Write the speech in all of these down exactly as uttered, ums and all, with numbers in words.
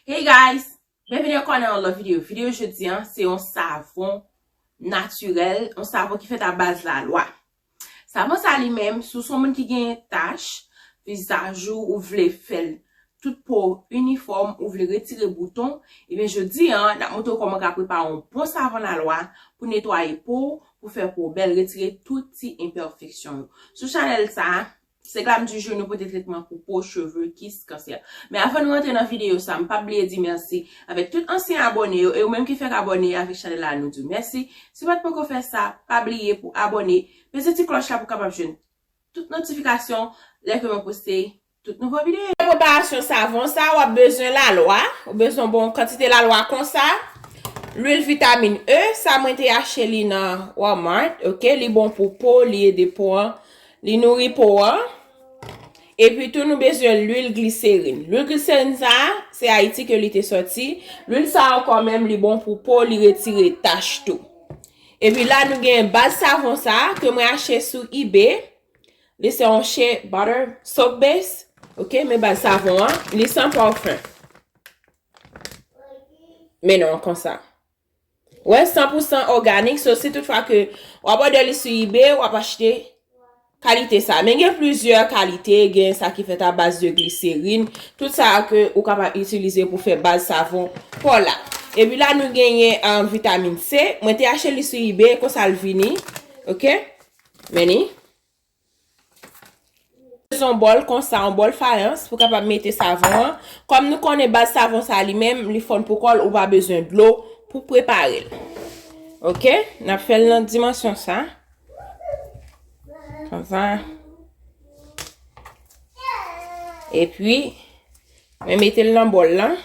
Hey guys, byenveni ankò nan yon lòt videyo. Videyo jodi a, se yon savon natirèl, yon savon ki fèt a baz lalwa. Savon sa li menm, si w se yon moun ki gen tach, vizaj ou, ou vle fè l tout po inifòm, ou vle retire bouton, ebyen jodi a, n ap montre w kòman w ka prepare yon bon savon lalwa pou netwaye po w, pou fè po w bèl, retire tout ti enpèfeksyon yo. Sou chanèl sa, Sèglam di jou nou pote tretman pou po, cheve, kis, kansè. Men avan nou rantre nan videyo sa, m p ap bliye di mèsi avèk tout ansyen abòne yo e ou menm ki fèk abòne avèk chanèl la, nou di w mèsi. Si w pa t poko fè sa, pa bliye pou abòne, peze ti klòch la pou w kapab jwenn tout notifikasyon lè ke mwen poste tout nouvo videyo. Preparasyon savon sa, w ap bezwen lalwa, ou bezwen bon kantite lalwa konsa, lwil vitamin E, sa mwen te achte li nan Walmart, oke, li bon pou po, li ede po an, li nouri po an. Epi tou nou bezwen lwil gliserin. Lwil gliserin sa, se Ayiti ke li te sòti. Lwil sa ankò menm li bon pou po, li retire tach tou. Epi la nou gen baz savon sa ke mwen achte sou eBay. Li se yon shea butter soap base. Oke, men baz savon an, li san pafen. Men non, konsa. Wè, san pou san òganik, so si toutfwa ke w ap òdè li sou eBay, w ap achte kalite sa. Men gen plizyè kalite, gen sa ki fèt a baz de gliserin, tout sa ke ou kapab itilize pou fè baz savon pa w la. Epi la nou genyen, um, vitamin C, mwen te achte li sou eBay, konsa l vini. Oke? Men ni. Yon bòl konsa, yon bòl fayans pou kapab mete savon an. Kòm nou konnen baz savon sa li menm, li fonn pou kò l, ou pa bezwen dlo pou prepare l. Oke, n ap fè l nan dimansyon sa. Konsa. Epi, mwen mete l nan bòl lan.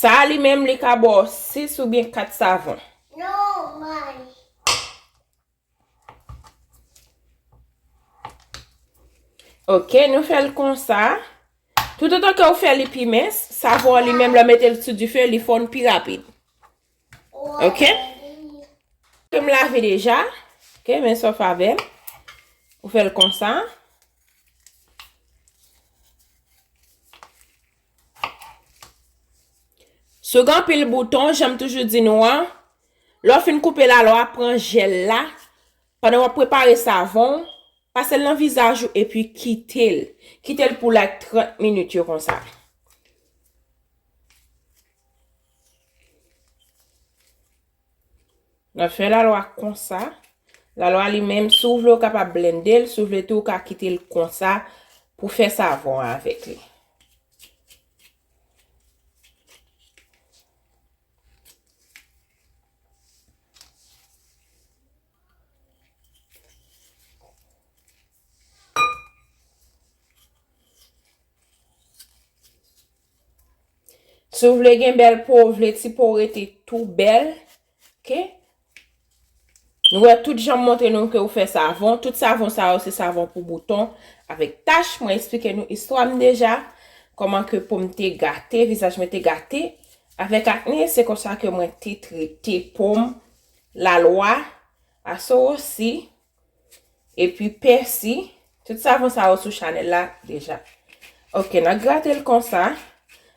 Sa a li menm, li ka ba w sis oubyen kat savon. Oke, nou fè l konsa. Toutotan ke ou fè li pi mens, savon an li menm lè w mete l sou dife, li fonn pi rapid. Oke? Ke m lave deja. Oke, men sa w fè avè l. Ou fè l konsa. Si w gen anpil bouton, jan m toujou di nou an, lè w fin koupe lalwa, pran jèl la. Pandan w ap prepare savon, pase l nan vizaj ou epi kite l. Kite l pou, like, trant minit yo konsa. N ap fè lalwa konsa. Lalwa li menm, si w vle, w kapab blende l. Si w vle tou, w ka kite l konsa pou fè savon avèk li. Si w vle gen bèl po, w vle ti po w rete tou bèl, oke? Nou wè tout jan m montre nou ke ou fè savon. Tout savon sa yo se savon pou bouton avèk tach. Mwen eksplike nou istwa m deja. Kòman ke po m te gate, vizaj mwen te gate avèk akne. Se konsa ke mwen te trete po m. Lalwa, asowosi, epi pèsi. Tout savon sa yo sou chanèl la deja. Oke, n ap grate l konsa.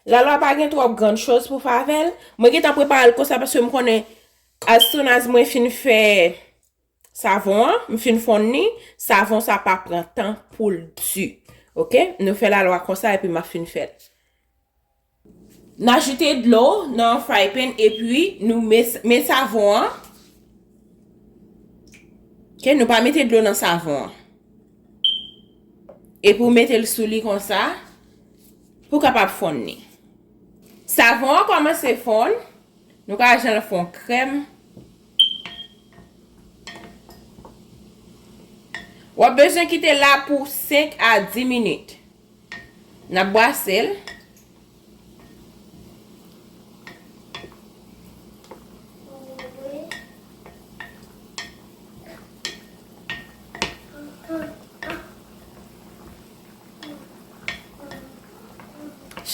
Lalwa pa gen twòp grann choz pou fè avè l. Mwen gentan prepare l konsa paske m konnen as soon as mwen fin fè savon an, m fin fonn li, savon sa pa pran tan pou l di. Oke? Nou fè lalwa konsa epi m ap fin fè l. N ajoute dlo nan fry pan epi nou met, met savon an. Oke, nou pa mete dlo nan savon an. Epi w mete l sou li konsa pou w kapab fonn li. Savon an kòmanse fonn. Nou ka jan l fè yon krèm. W ap bezwen kite l la pou senk a dis minit. N ap brase l.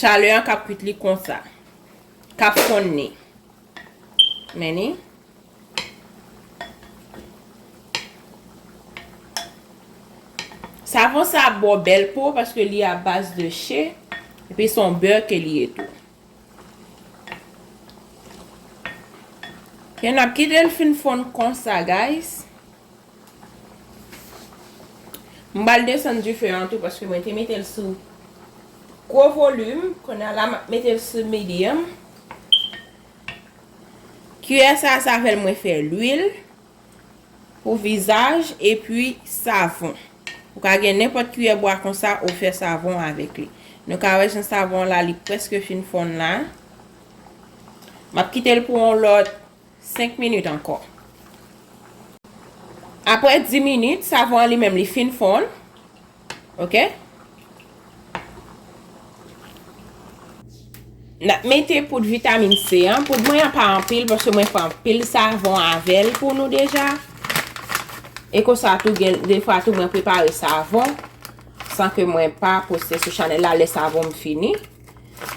Talè an k ap kwit li konsa. K ap fonn li. Men ni. Savon sa ap ba w bèl po paske li a baz de shea. Epi se yon bè ke li ye tou. Ok, n ap kite l fin fonn konsa, guys. M pral desann dife an tou paske mwen te mete l sou gwo volim. Kounye a la, m ap mete l sou medium. Kiyè sa, se avè l mwen fè lwil pou vizaj epi savon. Ou ka gen nenpòt kiyè bwa konsa ou fè savon avèk li. Nou ka wè jan savon la, li prèske fin fonn la. M ap kite l pou yon lòt senk minit ankò. Apre dis minit, savon an li menm li fin fonn. Ok? N ap mete poud vitamin C an. Poud mwen an pa anpil, paske mwen fè anpil savon avè l pou nou deja. E konsa tou, gen defwa tou mwen prepare savon san ke mwen pa poste sou chanèl la lè savon m fini.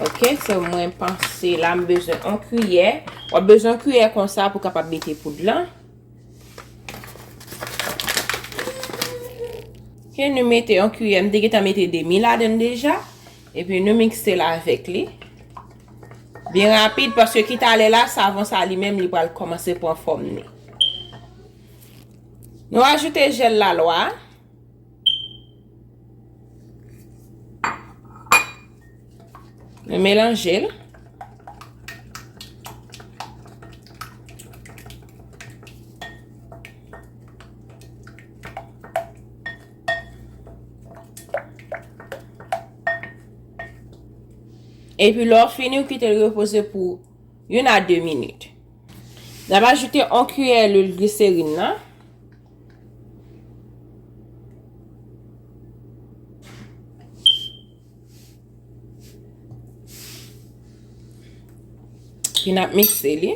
Ok, so mwen panse la m bezwen yon kiyè. W ap bezwen yon kiyè konsa pou kapab mete poud lan. Ok, nou mete yon kiyè, m te gentan mete demi ladann deja. Epi nou mikse l avèk li. Byen rapid, paske ki talè la, savon sa li menm, li pral kòmanse pran fòm li. Nou ajoute jèl lalwa. Nou melanje l. Epi lè w fini, w kite l repoze pou youn a de minit. N ap ajoute yon kiyè lwil gliserin nan. Epi n ap mikse li.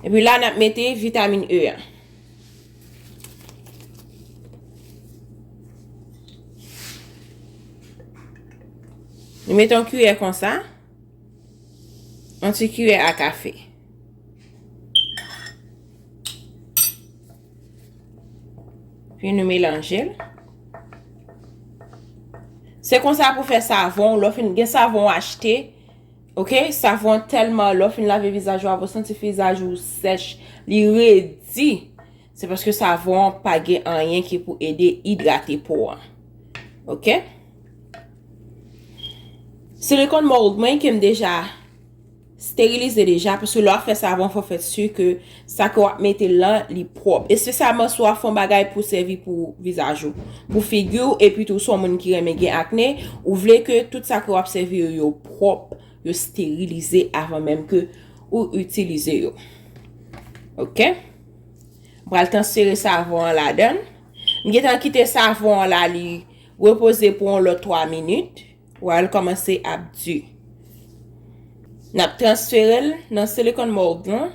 Epi la, n ap mete vitamin E an. Nou mete yon kiyè konsa. Yon ti kiyè a kafe. Epi nou melanje l. Se konsa pou fè savon, lè w fin gen savon w achte, ok, savon an tèlman, lè w fin lave vizaj ou, ou santi vizaj ou sèch, li redi. Se paske savon an pa gen anyen ki pou ede idrate po an. Ok? Silicone mold mwen ke m deja sterilize deja, paske lè w ap fè savon, fò w fè si ke sa ke w ap mete lan, li pwòp. Espesyalman si w ap fè yon bagay pou sèvi pou vizaj ou, pou figi w, epi tou si w moun ki renmen gen akne, ou vle ke tout sa ke w ap sèvi yo, yo pwòp, yo sterilize avan menm ke ou itilize yo. Ok? M pral transfere savon an ladan l. M gentan kite savon an la, li repoze pou yon lòt twa minit. Wè l kòmanse ap di. N ap transfere l nan silicone mold lan.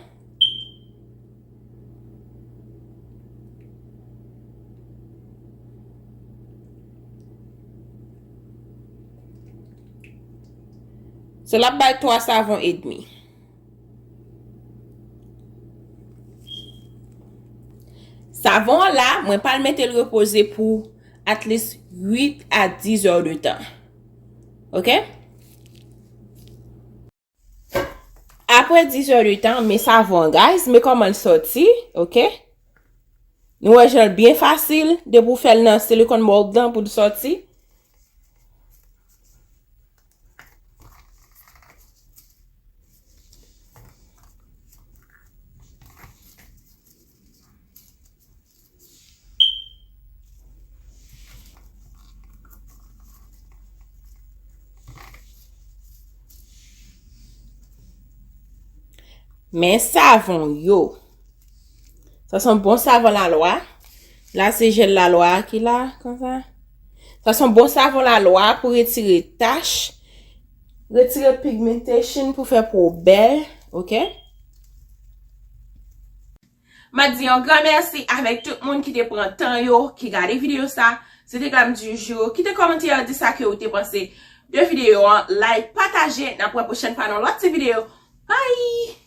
So, l ap bay twa savon edmi. Savon an la, mwen pral mete l repoze pou at least uit a diz è de tan. Ok? Apre diz è de tan, men savon an, guys, men kòman l sòti, ok? Nou wè jan l byen fasil, depi w fè l nan silicone mold lan pou l sòti. Men savon yo. Sa se yon bon savon lalwa. La se jèl lalwa ki la, konsa. Sa se yon bon savon lalwa pou retire tach, retire pigmentation, pou fè po bèl, ok? M ap di yon gran mèsi avèk tout moun ki te pran tan yo, ki gade videyo sa. Se te Glam du jour. Kite kòmantè, di sa ke ou te panse de videyo an. Like, pataje. N ap wè pwochèn fwa nan lòt ti videyo. Bye!